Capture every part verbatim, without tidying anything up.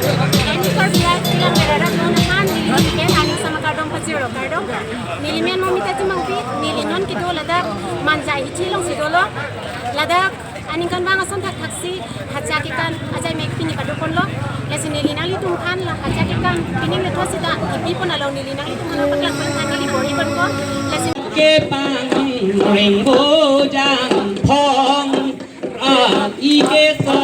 Anchor biya kilang berarak non han neli pen aning sama kardom pajirlo, kardom. Neli men Momita Timungpi, neli non kedo ladak Manja Hithi alongsi dolo. Ladak aningkanvang ason thakthaksi hacha kekan ajai mek pini padoponlo. Lasi neli nanglitum aphan la hacha kekan pining le thosita kipipon along neli nanglitum aphan paklang pangthan neli bor-iponpo. Lasi kepang ring bojang phong ra ike so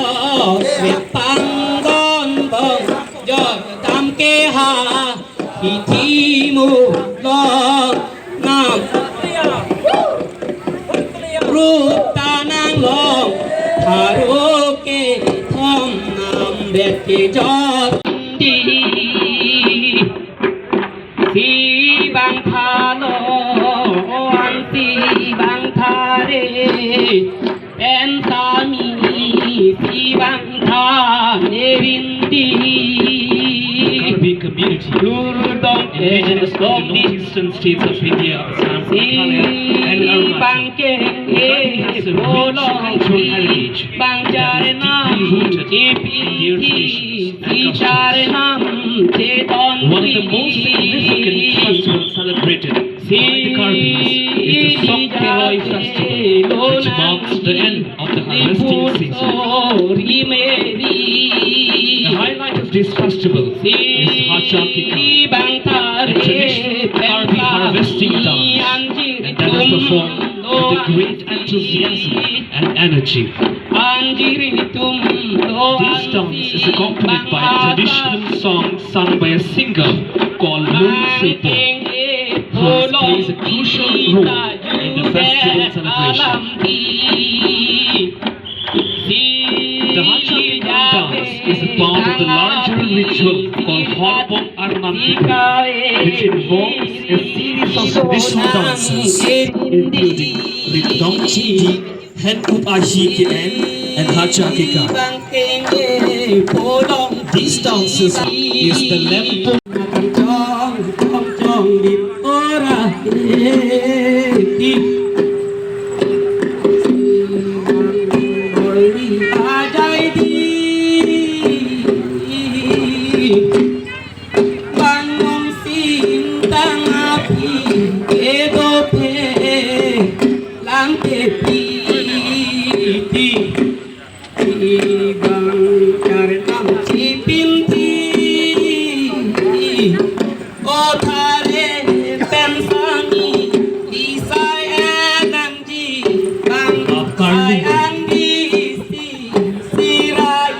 wet pangdon bong jor dam ke ha hithi mu long nam rup ta nang long tharo kethom nam bet kejor di si bang thalo an si bang thare pen sami si bang thane rindi. Karbi community, durdong indigenous to the northeastern states of India, Assam, Meghalaya, and Arunachal. Karbi has a rich cultural heritage that is deeply rooted in their traditions and customs. One of the most significant festivals celebrated by the Karbis is the Sok Keroi festival, which marks the end of the harvesting season. The highlight of this festival is Hacha Kekan, a traditional Karbi harvesting dance, and that is performed with a great enthusiasm and energy. This dance is accompanied by a traditional song sung by a singer called Lung Sepo, who plays a crucial role in the festival celebration. The Hacha Kekan dance is a part of the larger ritual called Horbok Arnam Bihu, which involves a series of traditional dances, including Ritong Chiti, Hen Up Ahi Ke-en, and Hacha Kekan. These dances is the Lempung. Bang nong sintang aphi kedo phe lang te piti. Bang char tam chipin ti. O thare pen sami di sai anang di bang sai ang di si sirai.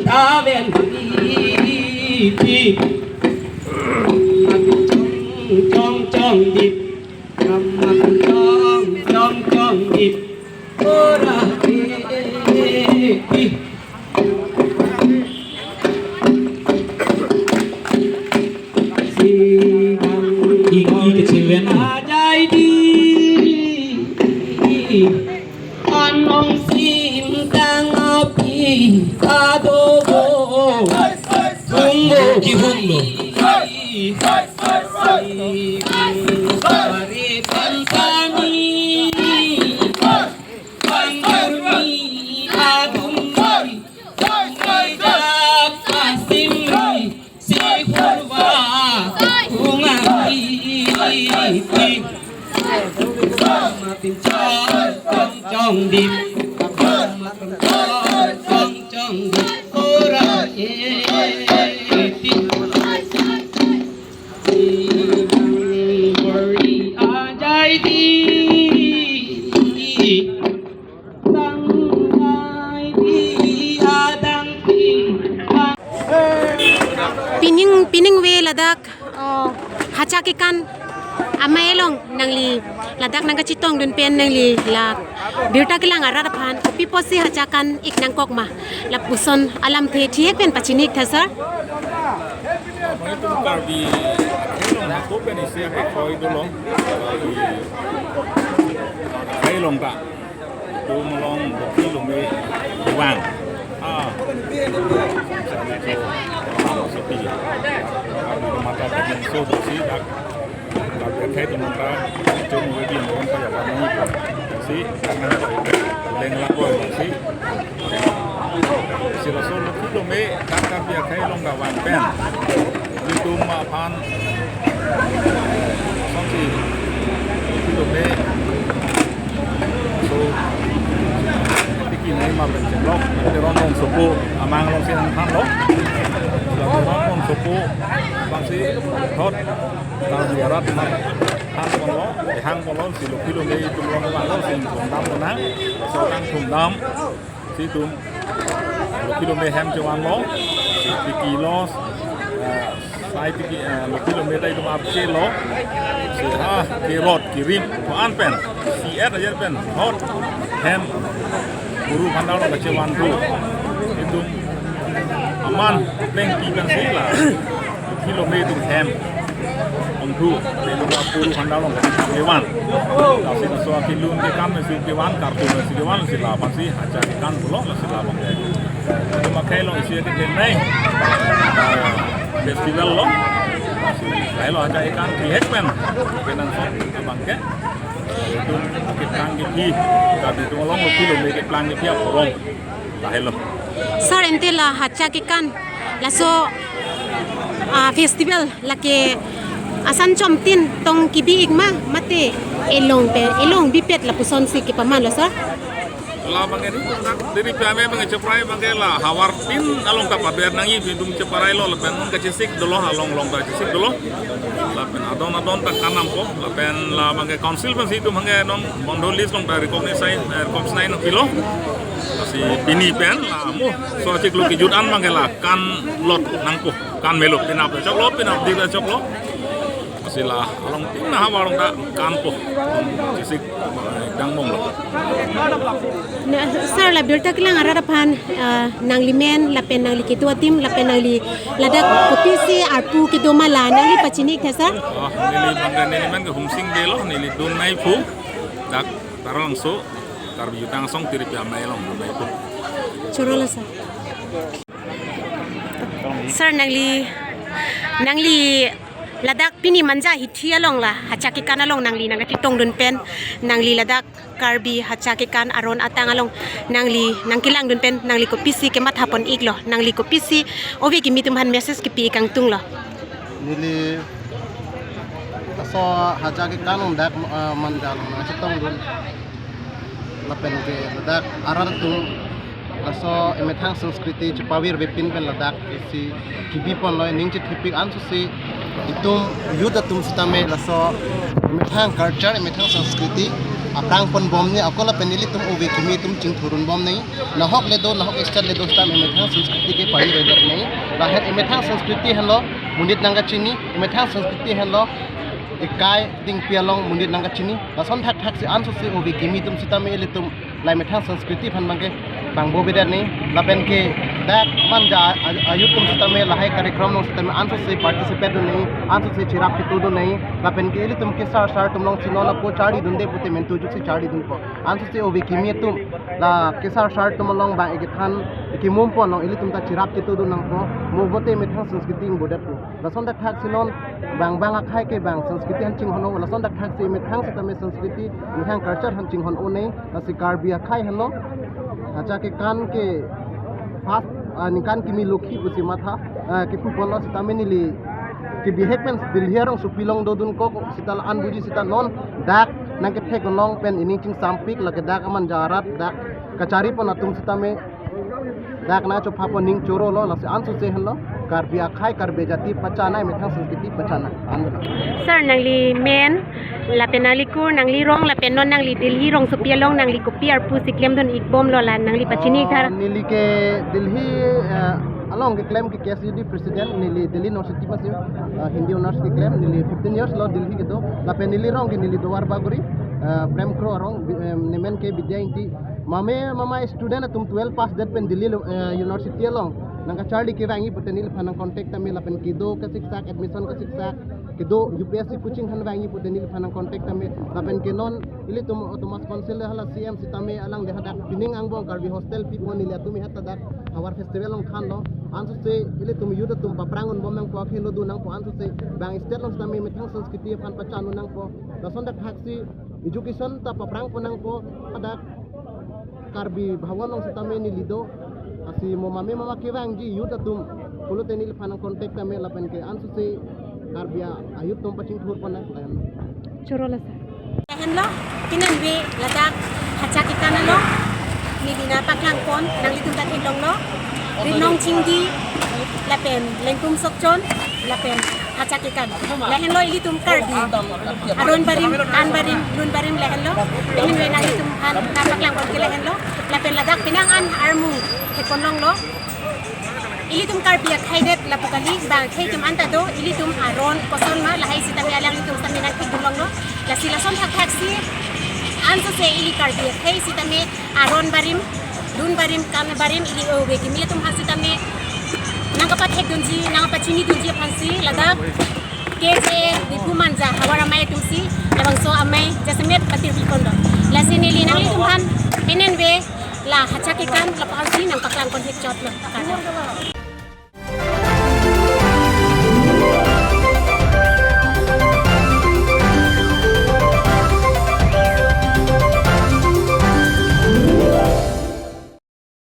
Taven iti. Chong chong dip. Chong chong dip. Ora iti. Iki kechewen. Ajai di. Anong sintang aphi kadogo. Tunggu kihun lo. Pare pansami. Panjurmi adungmi. Sejak asimri. Si hurwa hungang di. Matin chong chong chong di. Matin chong chong chong di. Ora e ti. Worry ajai di. Pining, pining ave ladak, oh, Hacha Kekan amei along nangli ladak nangkachetongdun pen nangli la birta kelang arat aphan kopi pusi Hacha Kekan ik nangkok ma lapuson alamthe thihek pen pachini-ik tha sir. Karbi akhei along hako pen isi akhei koi dolo. Karbi akhei along ta. Tum along boki lume vang. Ah. Sepi. Karbi mata pen so dosi dak. Karbi akhei atum ta. Tum wedi mon pa ya ba mo. Si, karbi Leng lapu si. Si laso Lokhi Lome dak Karbi akhei along davang pen. Ilitum aphan. Songsi. Lokhi Lome. So. Tiki nai ma pen chenglok. Teron rongsopo. Amang along si nangthanlo. Teron rongsopo. Bangsi. Thot. Karbi arat ma. Hang ponlo. Hang ponlo. Si Lokhi Lome itum along vanglo. Si nangthan ponang. So nangthum dam. Si itum Lokhi Lome hem chevanlo, si tiki lo, eh, sai tiki, eh, Lokhi Lome ta itum apchelo, si ha, kirot, kirim, ko-an pen, si et ajer pen, hot, hem, guru phandal lo kachevan thu, itum aman, neng ki kan si la. Lokhi Lome itum hem. Ongthu, itum apuru phandal along kevan. Lasi laso akilun kekam si kevan, kartu si kevan, si la aphan si hacha kekan pulo, lasi la abang ke. Itum akhei along isi ke nai. Festival lo. Lahelo hacha kekan bihek pen. Kenangsot abang ke. Itum keplang kepi. Karbi atum along Lokhi Lome keplang kepi aporong. Lahelo. Sir, ante la hacha kekan laso, ah, festival lake asan chomtin tong kebi-ik ma mate elong pe, elong bipet lapusonsi kepamanlo, sir? La abang ke ni, dak diri pame abang ke cheprai abang ke la havarpin along ta pader nangji, itum cheprailo lapen non kachesik dolo, along along ta chesik dolo. Lapen adon adon ta kan nampo, lapen la abang ke council pensi itum abang ke non bondho list along ta recognize, eh, recognize nangpilo. Lasi pini pen la mo so chiklo kejut an abang ke la kan lot nangpo, kan melo, penap choklo, penap di choklo. Lasi la along tin na havar along ta kanpo. Chesik, eh, dang bomlo. Na, sir, la birta kelang arat aphan, ah, nangli men, lapen nangli kedo adim, lapen nangli ladak kopisi arpu kedo ma la nangli pachini-iktha, sir? Ah, neli abang ke neli men ke Humsing Bey lo, neli Dun Naiphu, dak Taralangso, Karbi Jutang Asong Tiripi Amei along Dun Naiphu. Chorolo, sir. Sir, nangli, nangli ladak pini Manja hithi along la hacha kekan along nangli nangkachetongdun pen, nangli ladak Karbi hacha kekan aron atang along nangli nangkelangdun pen nangli kopisi kemathapon-iklo, nangli kopisi ove kimi atum aphan message kepi-ik kangtunglo? Neli laso hacha kekan along dak, eh, Manja along nangchetongdun. Lapen ke ladak arat atum laso emethang sanskriti chepavirvepin pen ladak isi kebiponlo, ning chethepik ansose itum youth atum sitame laso emethang culture, emethang sanskriti aphrang ponbom nangji, ako lapen ilitum ove kimi atum chingthurunbom nangji. Nahok le do, nahok state le do sitame emethang sanskriti ke pavirvedetji. Lahen emethang sanskriti henlo monit nangkachini, emethang sanskriti henlo ekai dingpi along monit nangkachini. Lason thakthak si ansose ove kimi atum sitame ilitum la emethang sanskriti aphan abang ke pangbovedetji. Lapen ke dak Manja a-, a-, a-youth atum sitame lahai karyakrам along sitame ansose participate dunnangji, ansose cherap chetudun nangji. Lapen ke ilitum kesar sar atum alongsi non ako charlidunde pute mentu ajoksi charlidunpo. Ansose ove kimi atum la kesar sar atum along abang ekethan ekemum pon along ilitum ta cherap chetudun nangpo. Mo bote emethang sanskriti ingbodetpo. Lason thakthak si non bang bang akhei ke bang sanskriti aphan chinghon-o, lason thakthak si emethang sitame sanskriti, emethang culture aphan chinghon-o nangji. Lasi Karbi akhei henlo hacha kekan ke first, ah, ningkan kimi Lokhi pusi matha, ah, kepu ponlo sitame neli kebihek pen Delhi arongsopi along dodun kok sita la-an buji sita non dak nangkethek along pen ining chingsampik, lake dak Manja arat dak kachari pon atum sitame dak nangchophapon ning chorolo, lasi ansose henlo Karbi akhei, Karbi jati pachanai, emethang sanskriti pachanai. An. Sir, nangli men, lapen nangli kur, nangli rong, lapen non nangli Delhi rongsopi along nangli kopi arpu si klemdun-ikbomlo, la nangli pachini-ik tha? Ah, neli ke Delhi, eh, along keklem ke K S U D president, neli Delhi University pensi, eh, Hindi honours keklem, neli fifteen years lo Delhi kedo, lapen neli rong ke neli Duar Bagori, eh, Prem Kro arong, bi-, eh, nemen ke Bidya Ingti, mame mama student atum twelve pass det pen Delhi lo, eh, university along nangkacharli kevangji pute neliphan nangcontact tame, lapen kedo kasiksak, admission kasiksak, kedo U P S C coaching aphan vangji pute neliphan nangcontact tame, lapen ke non ilitum Autonomous Council hala C M sitame alangli hadak pining angbong Karbi hostel pipon, neli atum hadak havar festival along thanlo. Ansose ilitum youth atum paphrang unbom nangpo, akhei lo dun nangpo, ansose bang state along sitame emethang sanskriti aphan pachan un nangpo. Lason thakthak si education ta paphrang pon nangpo, hadak Karbi Bhawan along sitame neli do, lasi mo mame mama kevangji youth atum pulote neliphan nang contact tame lapen ke ansose Karbi a-youth atum pachingthur pon nang lahen. Choro la sir. Lahenlo, pinanve ladak Hacha Kekan along neli nangpaklang pon, nanglitum ta theklonglo, Rinong Chingdi lapen Lengpum Sokchon lapen Hacha Kekan. Lahenlo ilitum Karbi aron barim, an barim, lun barim lahenlo. Pinanve nanglitum aphan nangpaklang pon ke lahenlo. Lapen ladak penang an armu thek pon longlo. Ilitum Karbi akhaidet lapu kali, bang akhai atum anta do, ilitum aron koson ma, lahai sitame alanglitum sitame nangthekdun longlo. Lasi lason thakthak si ansose ili Karbi akhai sitame aron barim, lun barim, kan barim, ili ove kimi atum aphan sitame nangkapathekdunji, nangkapachinidunji aphansi ladak K J Diphu Manja havar amei atumsi, labangso amei jasemet patir pi pon do. Lasi neli nanglitum aphan pinanve la Hacha Kekan lapu-ansi nangpaklang pon hek chotlo. Kardom.